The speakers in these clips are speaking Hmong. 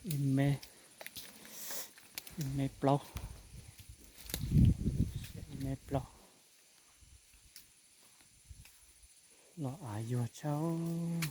Ib mev, ib mev plaub, ib mev plaub. Los av yuag tshaj.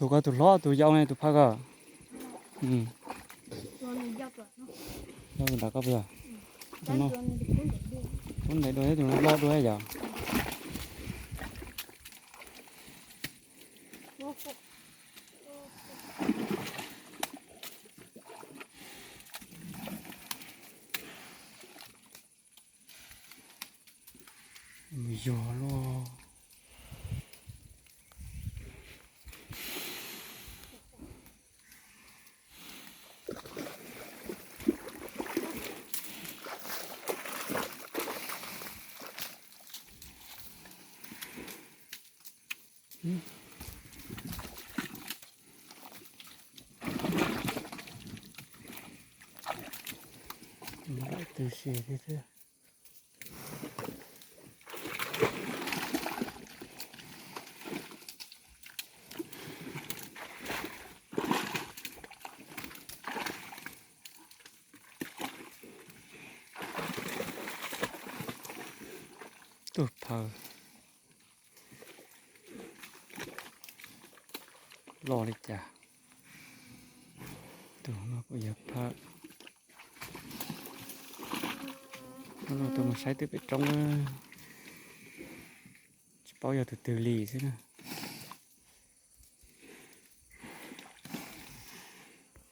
Tus ko tus hlob tus yau ne tus phaj ko. Yog tus nram ko puas yog? Tus no, tus nram dua thiab tus no loj dua yom. Mus yog luaj. Twb si thiab thiab. Tus phaj loj li cas? Tus no kuj yog phaj. Hnub no tuaj mus saib twb pem roob, tsis paub yog tus twg li xwb na.